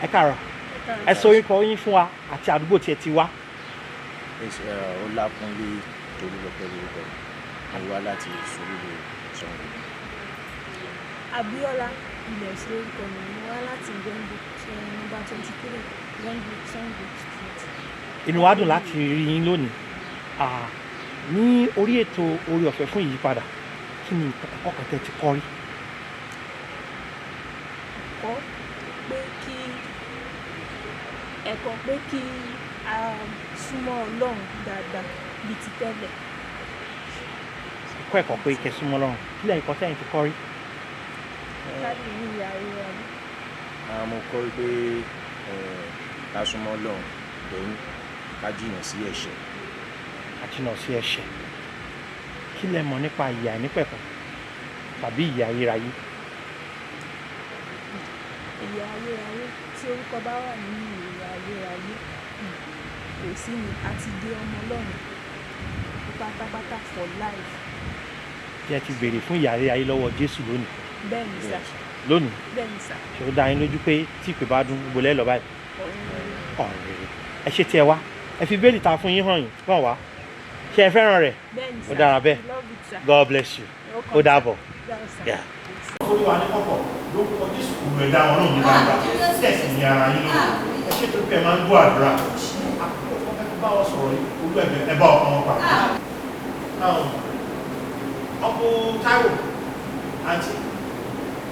Ẹ káàárọ̀. Ẹ sọ orúkọ yín fún wa àti àdúgbò tí ẹ ti wá. Ọlákúnlé Tolúlọpẹ́ lórúkọ mi. Mo wá láti Sùúrùlérè, Ṣàngó. Abíọ́lá Ilẹ̀ lórúkọ mi. Mo wá láti Greenwood, number 23 Greenwood, Sango Street. Inú wa dùn láti rí yín lónìí. Ní orí ètò Oore Ọ̀fẹ́ fún Ìyípadà, kí ni ẹ̀kọ́ kan tẹ́ ti kọ́ rí? Ẹ̀kọ́ pé kí ẹ̀kọ́ pé kí a súnmọ́ Ọlọ́run dáadáa bíi ti tẹ́lẹ̀. Kọ́ ẹ̀kọ́ pé kẹ́ súnmọ́ Ọlọ́run. Kí lẹ́yìn ẹ̀kọ́ tẹ́yìn ti kọ́ rí? Káàdì ní ìyá ayérayé. Mo kọ́ wípé ká súnmọ́ Ọlọ́run, then ká jìnnà sí ẹ̀ṣẹ̀. Ká jìnnà sí ẹ̀ṣẹ̀. Kí lẹ mọ̀ nípa ìyè àìnípẹ̀kun tàbí ìyè ayérayé? Ìyè ayérayé, tí orúkọ bá wà nínú ìyè ayérayé, kò sí ni a ti di ọmọ Ọlọ́run pátápátá for life. Tí ẹ ti béèrè fún ìyè ayérayé lọ́wọ́ Jésù lónìí? Bẹ́ẹ̀ ni sà. Lónìí? Bẹ́ẹ̀ ni sà. Ṣé ó dá yín lójú pé tí ìpè bá dún, gbogbo lẹ́ lọ báyìí? Ọ̀run rere. Ọ̀run rere. Ẹ ṣe tí ẹ wá. Ẹ fi bẹ́ẹ̀lì ta fún yín hàn yín hàn wá. Ṣé ẹ fẹ́ràn rẹ̀? Bẹ́ẹ̀ ni Ó sà. dára bẹ́ẹ̀. We love it, sir. God bless you. Welcome, Ó dàbọ̀. sir. Dáhùn, sir. Yeah. Olúwa ní kọ̀kọ̀, lórúkọ Jésù, kò rẹ̀ dá wọn náà ní gbangba tẹ̀sí ní ara yín lónìí. Ẹ ṣe tó pé ẹ máa ń gbọ́ àdúrà. Àkókò tó fẹ́ bá wọn sọ̀rọ̀ yìí, Olú ẹ̀bẹ̀ ẹ bá ọkàn wọn pàdé. Uncle Taiwo, Auntie,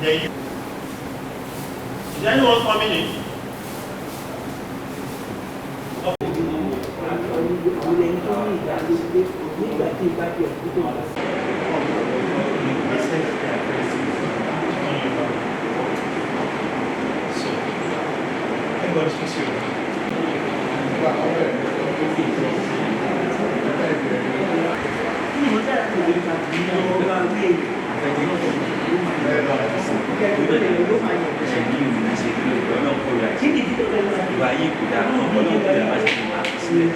there you. Is anyone coming in? Àwọn ẹni tó ní ìdánilójú nígbà tí ìbá jẹ ìdúgbò wọn. So, everybody speaks Yoruba. Ìwà yìí kò dáa, ọlọ́run kò dáa, má ṣe fún wa sílẹ̀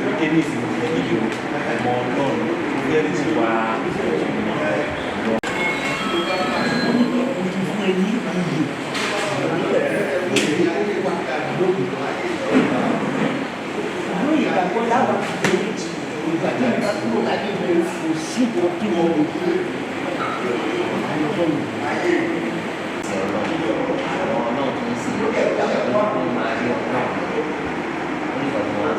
torí ní ìsìn fẹ́ nílò ọmọ Ọlọ́run tó fẹ́ ní sí wa. Mo ti fún ẹ ní iyì ní ìgbàgbọ́ láwa ìgbà tí ìgbà kúrò láyé kò sí nǹkan tí wọ́n lò àyànfọ́ mi. Àwọn náà tún sí ìgbàgbọ́ máa rí ọ̀pọ̀ onígbà tó wọ́n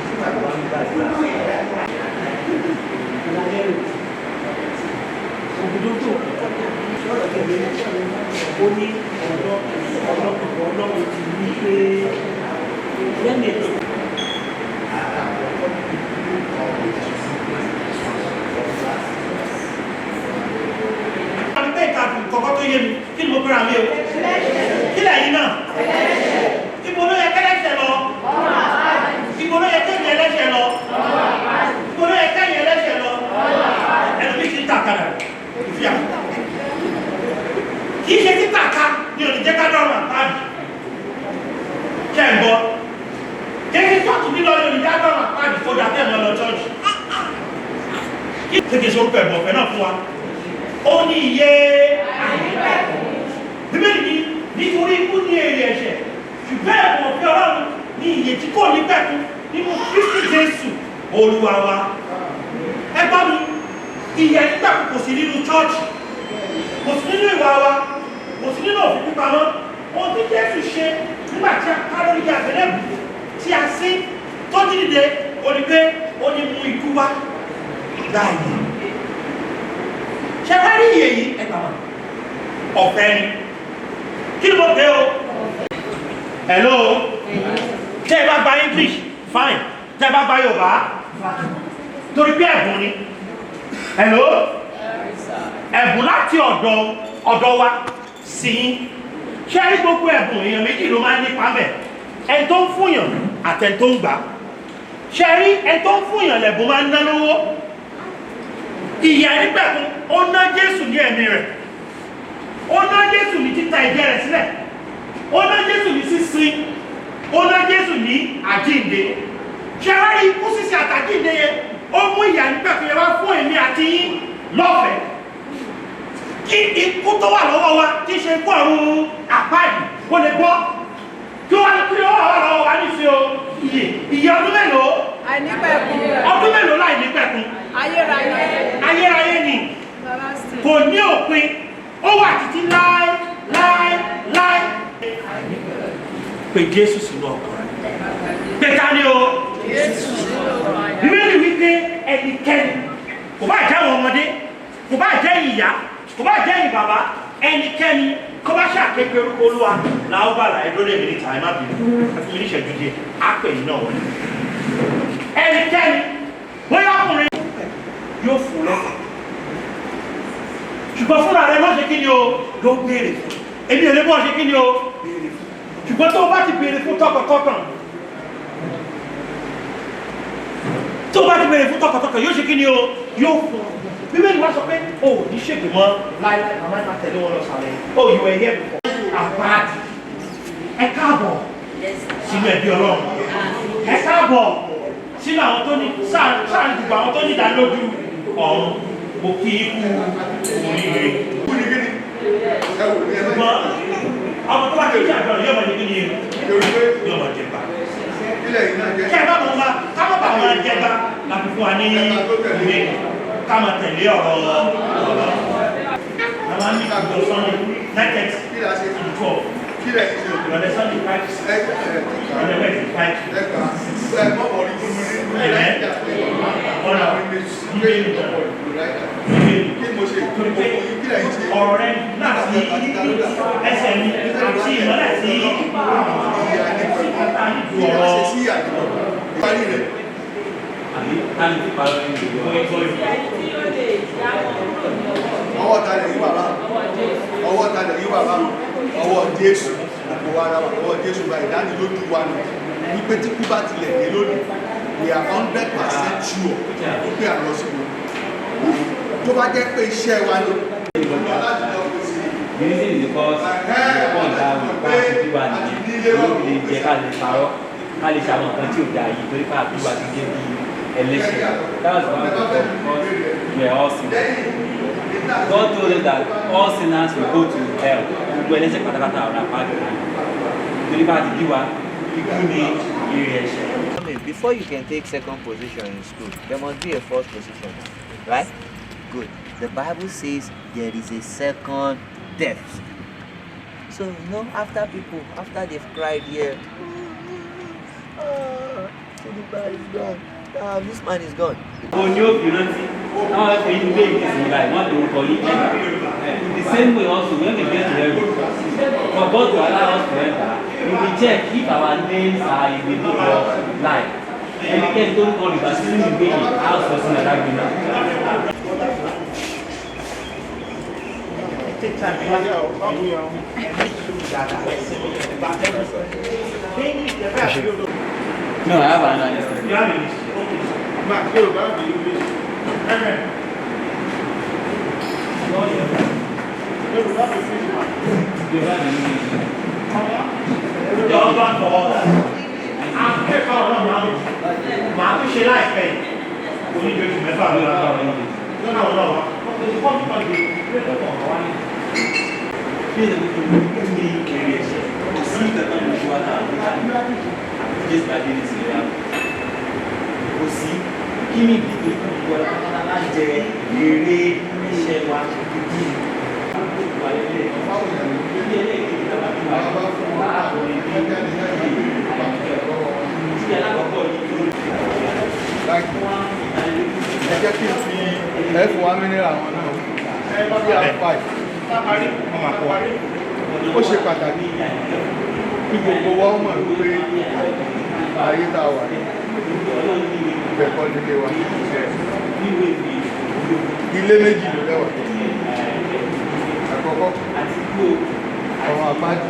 ti bá wọ́n ń gbàdúrà. Ògùdóńtò sọ̀rọ̀ tẹ̀lé, ó ní ọ̀dọ́ ọ̀dọ́ Ọlọ́run ti ní pé lẹ́nu ètò. Àbí pé ìka kọ̀kọ́ tó yé mi, kí ni mo pera mi o? Kí lẹ̀yin náà? Ibo ló yẹ kẹ́lẹ́ṣẹ̀ lọ? Ibo ló yẹ kẹ́yìn ẹlẹ́ṣẹ̀ lọ? Ibo ló yẹ kẹ́yìn ẹlẹ́ṣẹ̀ lọ? Ẹlòmíì ti ń tàkàrà ìfìyà. Kì í ṣe títàka ni ò ní jẹ́ ká dọ̀rùn àpáàdì. Ṣé ń gbọ́? Kì í ṣe church lílọ ni ò ní jẹ́ ká dọ̀rùn àpáàdì, kó dà bẹ́ẹ̀ mọ́ lọ church. Kí kékeré sorúkọ ẹ̀bùn ọ̀fẹ́ náà fún wa? Ó ní iye Bíbélì ní nítorí ikú ní èrè ẹ̀ṣẹ̀, ṣùgbọ́n ẹ̀bùn ọ̀fẹ́ Ọlọ́run ní ìyè tí kò ní pẹ̀kun nínú Kristi Jésù Olúwa wa. Ẹ gbọ́ mi, ìyè nígbàkú kò sí nínú church, kò sí nínú ìwà wa, kò sí nínú òfin pípamọ́. Ohun tí Jésù ṣe nígbà tí a ká lórí àgbélébùú tí a sí tó jí dìde, ó ní pé ó ní mú ikú wá láàyè. Ṣe wá rí ìyè yìí, ẹ gbà wọ́n, ọ̀fẹ́ ni. Kí ni mo pè o? Hello. Tẹ́ ẹ bá gba English, fine. Tẹ́ ẹ bá gba Yorùbá, torí pé ẹ̀bùn ni. Hello. Ẹ̀bùn láti ọ̀dọ̀ wa sí yín. Ṣé rí gbogbo ẹ̀bùn, èèyàn méjì ló máa ń nípa mẹ́, ẹni tó ń fúnyàn àtẹni tó ń gbà. Ṣé rí ẹni tó ń fúnyàn lẹ̀bùn máa ń ná lówó. Ìyà nígbàkún ó ná Jésù ní ẹ̀mí rẹ̀, ó ná Jésù ní títa ẹ̀jẹ̀ rẹ̀ sílẹ̀, ó ná Jésù ní sísin, ó ná Jésù ní àjíǹde. Ṣé wá rí ikú sísin àtàjíǹde yẹn, ó mú ìyà nígbàkún yẹn wá fún èmi àti yín lọ́fẹ̀ẹ́, kí ikú tó wà lọ́wọ́ wa tí ṣe ikú àrùn àpáàdì kó lè borí. Ìyè ọdún mélòó? Àìnípẹ̀kun. Ọdún mélòó láì ní pẹ̀kun? Ayérayé. Ayérayé ni. Kò ní òpin. Ó wà títí láé láé láé. Pè Jésù sínú ọkàn rẹ̀. Pé ta ni o? Bíbélì wípé ẹnikẹ́ni kò bá jẹ́ àwọn ọmọdé, kò bá jẹ́ ìyá, kò bá jẹ́ ìbàbá, ẹnikẹ́ni kó bá ṣàképe orúkọ Olúwa làwọn bá làyè lórí èmi níta, ẹ má bínú, ẹ fún mi ní ìṣẹ́jú díẹ̀, á pè yín náà wọlé. Ẹnikẹ́ni bóyá ọkùnrin yóò fún lọ́kàn, ṣùgbọ́n fúnra rẹ ló ṣe kí ni o, ló béèrè fún. Èmi ò lè bọ́ ṣe kí ni o, béèrè fún. Ṣùgbọ́n tó o bá ti béèrè fún tọkàntọkàn, tó o bá ti béèrè fún tọkàntọkàn yóò ṣe kí ni o, yóò fún ọ. Bíbélì wá sọ pé o ò ní ṣègbè mọ́ láéláé, màmá ẹ̀ máa tẹ̀lé wọn lọ sàlẹ̀. Oh, you were here before. Àpáàdì. Ẹ káàbọ̀ sínú ẹbí Ọlọ́run. Ẹ káàbọ̀ sínú àwọn tó ní sáà gbogbo àwọn tó ní ìdánilójú ọ̀run. Mo kí i kú oríire. Ṣùgbọ́n ọmọ tó bá ti jẹ́ àgbọ̀n yóò máa ní kí ni yóò máa jẹba. Kí ẹ bá mọ̀ wá, ká má bàa máa jẹba láti fún wa ní ìwé ká máa tẹ̀lé ọ̀rọ̀ ọ̀rọ̀. A máa ń ní ìgbọ̀ Sunday 9:30 to 12. Ìrọ̀lẹ́ Sunday 5 to 6. Ìrọ̀lẹ́ Wednesday 5 to 6. Amen. Ọ̀nà bíbélì bíbélì torí pé ọ̀rọ̀ rẹ láti ẹsẹ̀ mi àti ìmọ́lẹ̀ sí ọ̀rọ̀. Ọwọ́ ta lè yí bàbá, ọwọ́ ta lè yí bàbá, ọwọ́ Jésù, gbogbo wa ara wa, ọwọ́ Jésù bá ìdánilójú wa nù wípé tí kú bá tilẹ̀ dé lónìí, we are 100% sure wípé à ń lọ sí gbogbo. Tó bá jẹ́ pé iṣẹ́ wa ni. The reason is because ọ̀pọ̀ nǹkan bá ti bí wa nìyẹn, ló lè jẹ́ ká lè parọ́, ká lè ṣàwọn nǹkan tí ò dáa yìí torí pé àbí wa ti gé bí ẹlẹ́ṣẹ̀. That was one because we are all sinners. God told us that all sinners will go to hell. Gbogbo ẹlẹ́ṣẹ̀ pátápátá ọ̀rọ̀ àpáàdé náà. Torí bá ti bí wa, ikú ni èrè ẹ̀ṣẹ̀. Before you can take second position in school, there must be a first position, right? Good. The Bible says there is a second death. So, you know, after people, after they've cried here, Tinubu is gone, this man is gone. O ní òfin rántí, táwọn fi ń gbé ìdísìn báyìí, wọ́n tó kọ yí ẹ̀ka. In the same way also, when we get to heaven, for God to allow us to enter, we will check if our names are in the book of life. Ẹnikẹ́ni tó ń kọ rìbá sínú ìwé yìí, á sọ sínú alágbèéná. Take time. No, I have another list. You have a list. Okay. Reverend. The husband for others. Akẹ́kọ̀ọ́ náà máa ń máa tún ṣe láìpẹ́ yìí. Oníjojì mẹ́fà ló ń bá wọn. Lọ́nà ọ̀nà wa. Kí ni èrè ẹ̀ṣẹ̀? Kò sí ìtẹ̀tọ́ ní ojú wa náà ní káàdì. Jésù bá dé ní ìsìn ìyá. Kò sí kí ni ìdí tó kú gbogbo ọ̀la pátápátá láti jẹ èrè ẹ̀ṣẹ̀ wa kíkí. Ẹ jẹ́ kí n fi ẹ̀fọ́ wa mineral wọn náà cr5 ó ṣe pàtàkì kí gbogbo wa mọ̀ wípé ayé tá a wà ní ibẹ̀ kọ́ nílé wa. Ilé méjì ló lẹ́wà. Àkọ́kọ́ ọ̀run àpáàdì,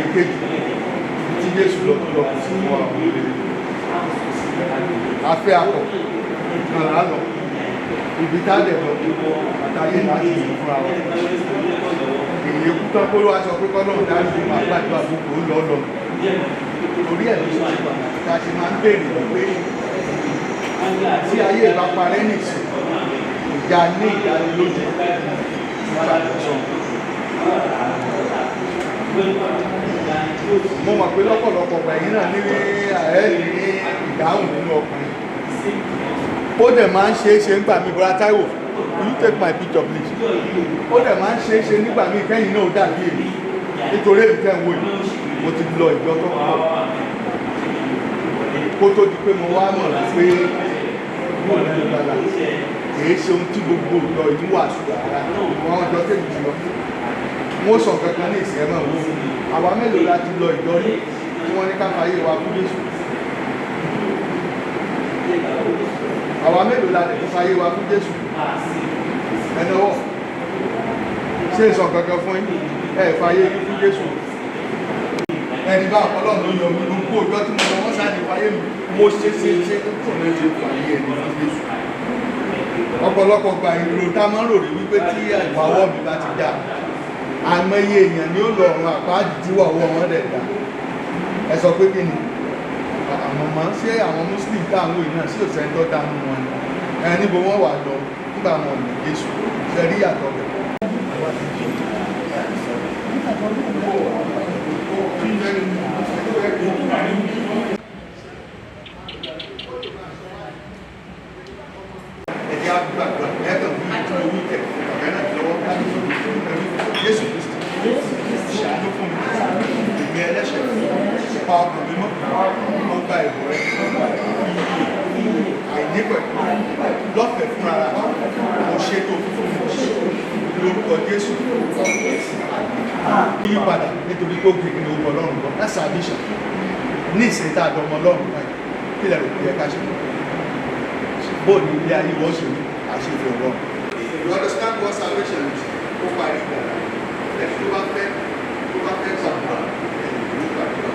èkejì tí Jésù lọ tó lọ kù sí fún àwọn olè. Afẹ́ akọ̀ kan là á lọ ibi tá a dẹ̀ lọ àtàyè láti yìí fúnra wa. Èyí kú tán kó ló wá sọ pé kọ́lọ́run dárí ní màá gbàdúrà fún kò lọ́ lọ. Torí ẹ̀ ló ṣe pàtàkì tá a ṣe máa ń béèrè wípé tí ayé ìbá parẹ́ nìsín, ìjà ní ìdánilójú nípa ìsọ̀rọ̀. Mo mọ̀ pé lọ́pọ̀lọpọ̀ ọgbà yìí náà ní ẹ̀ ní ìdáhùn nínú ọkùnrin. Ó dẹ̀ máa ń ṣe é ṣe nígbà míì. Bọ́lá Táíwò, will you take my picture, please? Ó dẹ̀ máa ń ṣe é ṣe nígbà míì kẹ́yìn náà ó dàbí èmi, nítorí èmi tẹ́ ń wò yìí, mo ti lọ ìjọ tó pọ̀ kó tó di pé mo wá mọ̀ pé mo ní ìgbàlà kìí ṣe ohun tí gbogbo ìjọ yìí wàásù rárá. Àwọn ọjọ́ tèmi ti lọ, wọ́n sọ kankan ní ìsìn ẹ̀mọ̀ wo. Àwa mélòó la ti lọ ìjọ rí tí wọ́n ní ká fàyè wa fún Jésù? Àwa mélòó la lè fi fàyè wa fún Jésù? Ẹnáwó ṣé ìsọ kankan fún yín, ẹ fàyè yín fún Jésù. Ẹni bá Ọlọ́run ló yọ mí. Gbogbo ọjọ́ tí mo lọ, wọ́n sáà ní fàyè mi. Mo ṣe ṣe ṣe kò ní ṣe fàyè ẹni fún Jésù. Ọ̀pọ̀lọpọ̀ gba ìrò tá a máa ń rò rí wípé tí ìwà ọwọ́ mi bá ti dáa, àìmọye èèyàn ni ó lọ ọ̀run àpáàdì tí wà ọwọ́ wọn dẹ̀ dá. Ẹ sọ pé kí ni àwọn ọmọ ṣé àwọn Muslim táwọn èèyàn náà sí òsèǹtọ́ dánú wọn ni ẹ níbo wọn wà lọ nígbà wọn ò ní Jésù ṣe rí yàtọ̀ bẹ̀. Ẹ̀jẹ̀ àgbàgbà ẹ̀kàn bí ìlú wíkẹ̀ ọ̀gá náà lọ́wọ́ Jésù Kristi, ṣàánú fún mi, èmi ẹlẹ́ṣẹ̀. Pa ọkàn mi mọ́. Mo gba ìbò rẹ àìnípẹ̀kun lọ́fẹ̀ẹ́ fúnra rà. Mo ṣe tó fún mi lórúkọ Jésù. Yí padà nítorí pé ó gbé ní orúkọ Ọlọ́run lọ. That's salvation. Ní ìsìn tá a dọmọ Ọlọ́run báyìí, kí lẹ rò pé ẹ ká ṣe? Bóò ní ilé ayé wọ́n ṣe ní àṣefẹ́ Ọlọ́run. You understand what salvation is? Ó parí ìgbàlá. Ẹni tó bá fẹ́ gbàdúrà, ẹni tó gbàdúrà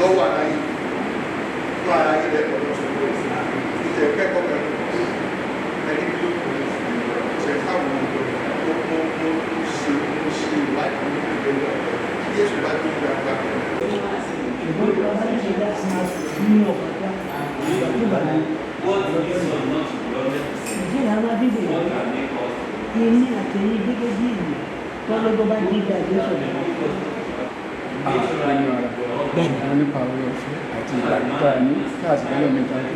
lọ́wọ́ ara yìí fún ara yìí lẹ́kọ̀ọ́ lọ́sọ̀rọ̀ ìtẹ̀ kẹ́kọ̀ọ́ pẹ̀lú ẹni kí ló kù ṣe káwọn ọ̀dọ́ mo mo mo mo ṣe mo ṣe ìwádìí ní ìgbẹ́ tí Jésù bá tó gbàgbà. Ṣùgbọ́n tí wọ́n bá ṣe láti ní ọ̀pọ̀ ìgbà Nàìjíríà máa dìbò èmi àtẹ̀yìn gẹ́gẹ́ bí èmi tọ́lọ́gbọ́n bá dìbò àjẹsọ̀rọ̀. Nínú ara Bẹ́ẹ̀ni. Wọn nípa orí ọ̀fẹ́ àti ìgbàgbọ́ tá a ní káàsì lọ́nà mi ta pé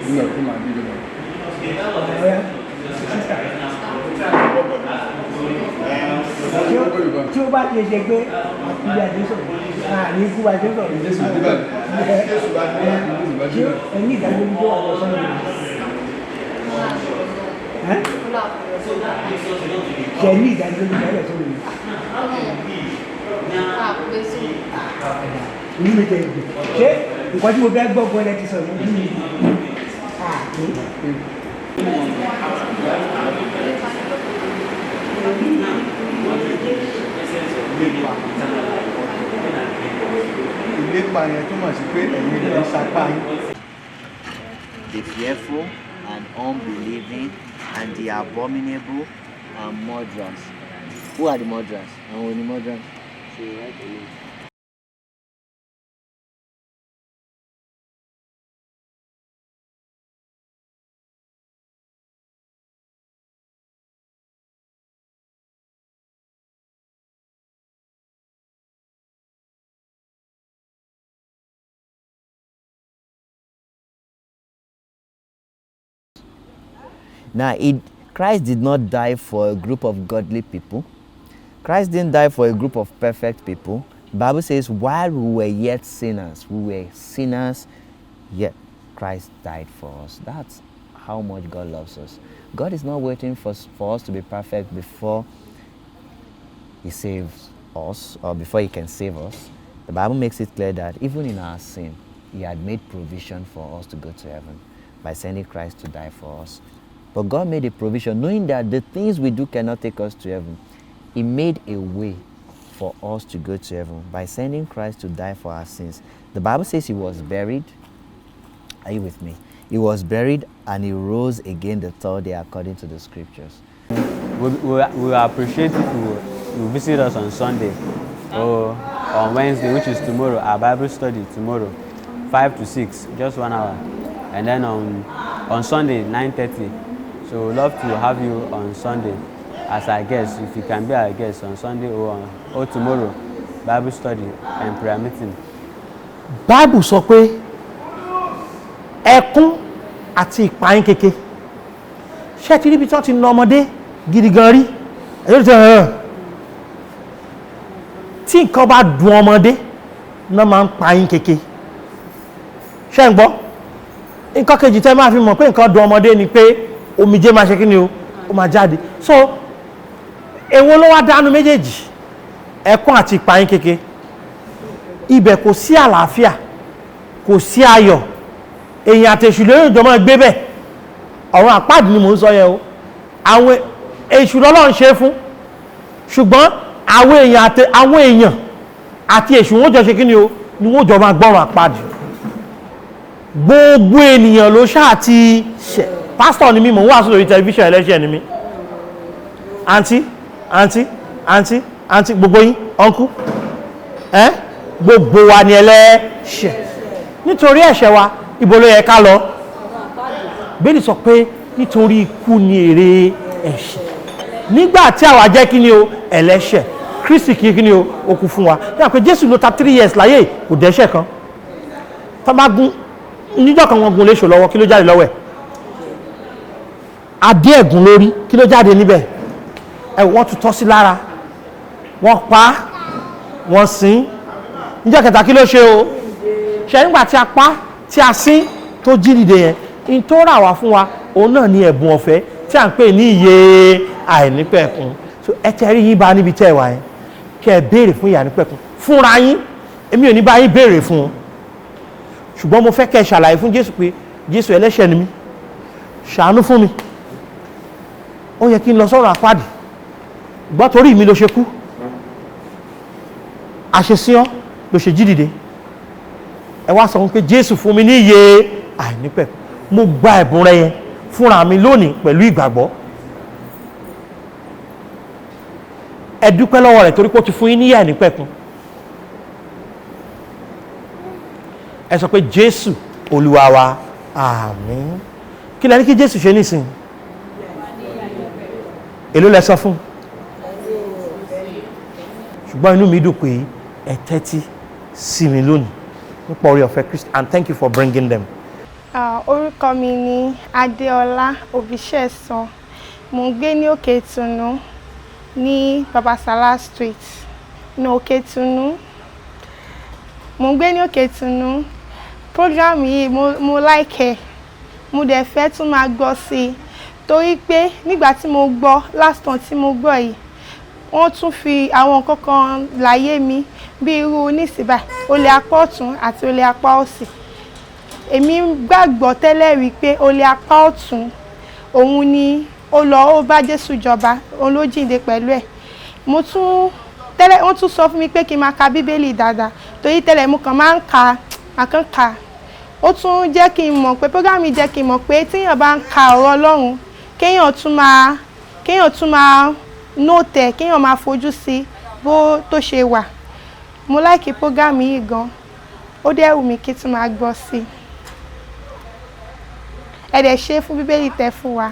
nígbà tó máa bí lọ. Ọ̀yá sísà, tí ó bá ti ṣe pé àtúndì àjẹsọ̀rọ̀ àní ikú àjẹsọ̀rọ̀ Jésù dé báyìí. Jésù bá dé. Jésù bá dé ṣé báyìí. ẹni ìdájọ́ tó wà lọ sọ́nà ẹ́ ṣe ní ìdájọ́ tó wà lọ sọ́nà inú mi tẹ ìdè. Ṣé nǹkan tí mo fẹ́ gbọ́ gan-an ti sọ yẹn inú mi àti. Ìlépa yẹn túmọ̀ sí pé ẹ̀yin lè sapá yín. The fearful and unbelieving and the abominable and murderers. Who are the murderers? Àwọn ni murderers. So you write the name. Now, Christ did not die for a group of godly people. Christ didn't die for a group of perfect people. Bible says, while we were yet sinners, we were sinners, yet Christ died for us. That's how much God loves us. God is not waiting for us to be perfect before He saves us or before He can save us. The Bible makes it clear that even in our sin, He had made provision for us to go to heaven by sending Christ to die for us. But God made a provision, knowing that the things we do cannot take us to heaven. He made a way for us to go to heaven by sending Christ to die for our sins. The Bible says He was buried. Are you with me? He was buried and He rose again the third day according to the scriptures. We appreciate if you visit us on Sunday or on Wednesday, which is tomorrow, our Bible study tomorrow, 5 to 6, just 1 hour. And then on Sunday, 9:30. So we'd love to have you on Sunday as our guest, if you can be our guest on Sunday or tomorrow. Bible study and prayer meeting. Bible sọ pé ẹkún àti ìpayín keke. Ṣé ti ríbi tí wọ́n ti na ọmọdé gidi gan rí? Ẹ̀yọ́ ti hàn. Tí nǹkan bá dùn ọmọdé náà máa ń payín keke. Ṣé ń gbọ́? Nǹkan kejì tẹ́ máa fi mọ̀ pé nǹkan dùn ọmọdé ni pé omijé máa ṣe kí ni o, ó máa jáde. So èwo ló wá dánú méjèèjì? Ẹkún àti ìpayín keke. Ibẹ̀ kò sí àlàáfíà, kò sí ayọ̀, èyàn àti èṣù lórí ìjọba gbé bẹ̀. Ọ̀run àpáàdì ni mò ń sọ yẹn o. Àwọn èṣù lọ́lọ́run ṣe fún, ṣùgbọ́n àwọn èèyàn àti àwọn èèyàn àti èṣù wọn jọ ṣe kí ni o, ni wọ́n jọ máa gbọ́run àpáàdì. Gbogbo ènìyàn ló ṣáà ti ṣẹ̀. Pásítọ̀ ni mí, mò ń wàásù lórí tẹlifíṣàn, ẹlẹ́ṣẹ̀ ni mí. Àǹtí, àǹtí, àǹtí, àǹtí, gbogbo yín, ọ̀nkú, ẹ́, gbogbo wa ni ẹlẹ́ṣẹ̀. Nítorí ẹ̀ṣẹ̀ wa, ibo ló yẹ ká lọ? Bíbélì sọ pé nítorí ikú ni èrè ẹ̀ṣẹ̀. Nígbà tí àwa jẹ́ kí ni o, ẹlẹ́ṣẹ̀, Kristi kí ni o, ó kú fún wa. Ní àpè Jésù ló ta 3 years láyé, kò dẹ́ṣẹ̀ kan. Tó bá gún níjọ́ kan, wọ́n gún léṣo lọ́wọ́, kí ló jáde lọ́wọ́ ẹ̀? Adé ẹ̀gún lórí, kí ló jáde níbẹ̀? Ẹ wọ́n tún tọ́ sí lára, wọ́n pa á, wọ́n sin. Níjọ́ kẹta kí ló ṣe o? Ṣe nígbà tí a pa tí a sin tó jí dìde yẹn, in tó rà wá fún wa, òun náà ní ẹ̀bùn ọ̀fẹ́ tí à ń pè ní ìyè àìnípẹ̀kun. So ẹ tẹ́ rí yín bá níbi tẹ́ ẹ wà yẹn, kẹ́ ẹ béèrè fún ìyè àìnípẹ̀kun fúnra yín. Èmi ò ní bá yín béèrè fún un, ṣùgbọ́n mo fẹ́ kẹ́ ẹ ṣàlàyé fún Jésù pé Jésù, ẹlẹ́ṣẹ̀ ni mí, ṣàánú fún mi. Ó yẹ kí n lọ sọ́run àpáàdì, gbọ́ torí mi ló ṣe kú, àṣesíọ́ ló ṣe jí dìde. Ẹ wá sọ fún pé Jésù, fún mi ní ìyè àìnípẹ̀kun, mo gba ẹ̀bùn rẹ yẹn fúnra mi lónìí pẹ̀lú ìgbàgbọ́. Ẹ dúpẹ́ lọ́wọ́ rẹ̀ torí pé ó ti fún yín ní ìyè àìnípẹ̀kun. Ẹ sọ pé Jésù Olúwa wa, àmín. Kí lẹ ní kí Jésù ṣe nísìn? Èló lẹ sọ fún? Ṣùgbọ́n inú mi dùn pé ẹ tẹ́tí sí mi lónìí nípa oore ọ̀fẹ́ Kristi, and thank you for bringing them. Orúkọ mi ni Adéọlá Òbíṣẹ̀san. Mo ń gbé ní Òkè Ìtùnú ní Babasala Street ní Òkè Ìtùnú. Mo ń gbé ní Òkè Ìtùnú. Program yìí, mo like ẹ̀, mo dẹ̀ fẹ́ tún máa gbọ́ sí i, torí pé nígbà tí mo gbọ́ last time tí mo gbọ́ yìí, wọ́n tún fi àwọn nǹkan kan láyé mi, bí irú nísìbà olè apá ọ̀tún àti olè apá òsì. Èmi gbàgbọ́ tẹ́lẹ̀ rí pé olè apá ọ̀tún, òun ni ó lọ, ó bá Jésù jọba, òun ló jíǹde pẹ̀lú ẹ̀. Mo tún tẹ́lẹ̀, wọ́n tún sọ fún mi pé kí n máa ka Bíbélì dáadáa, torí tẹ́lẹ̀ mo kàn máa ń ka àkàn kà. Ó tún jẹ́ kí n mọ̀ pé program jẹ́ kí n mọ̀ pé tíyàn bá ń ka ọ̀rọ̀ Ọlọ́run, kéèyàn tún máa note ẹ̀, kéèyàn máa fojú sí bó tó ṣe wà. Mo like program yìí gan, ó dẹ̀ wù mí kí tún máa gbọ́ sí i. Ẹ dẹ̀ ṣe fún Bíbélì tẹ́ fún wa.